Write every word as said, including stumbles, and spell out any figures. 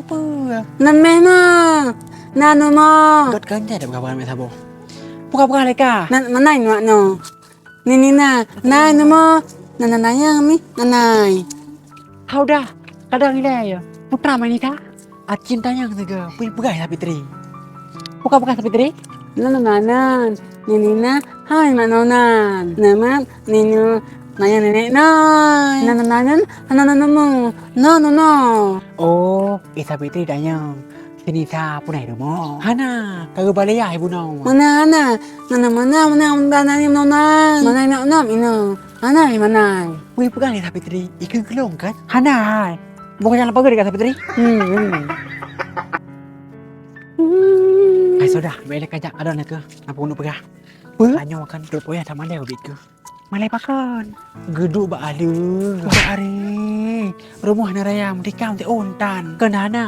Peue? Nan meh na. Na nu mo. Gét kan jai dak peugah-peugah meusaboh. Peugah-peugah lé ka. Nan manai nuak no. Nini na. Na nu mo. Nan na nyang mi. Nanai. Hau dah. Kadang ilée ya. Putra manita. Acin tanyang siga. Peue peugah ya Fitri. Peugah-peugah Fitri. Nan na nan. Nini na. Hai mak nonan. Nama Nini. Nanya nenek nai. Nan nan nan. Nan nan nan. No no no. Oh, Isa Fitri tanyong. Sinisa punai rumoh. Hana, ka geubalea ibu nong. Mana hana? Mana mana mana mana mana mana mana mana ina. Hana mana. Wih pegang Isa Fitri. Ikeu gelong kan? Hana hai. Bukan jalan pagar dekat Isa Fitri. Hmm. Hai sudah, bela kajak ada nak ke? Apa nak pegang? Apa? Tanya makan dua puluh ya sama dia begitu. Malée pakon? Geuduek bak aleue. Bak are. Rumoh na raya meutikam teuon tan. Kon hana.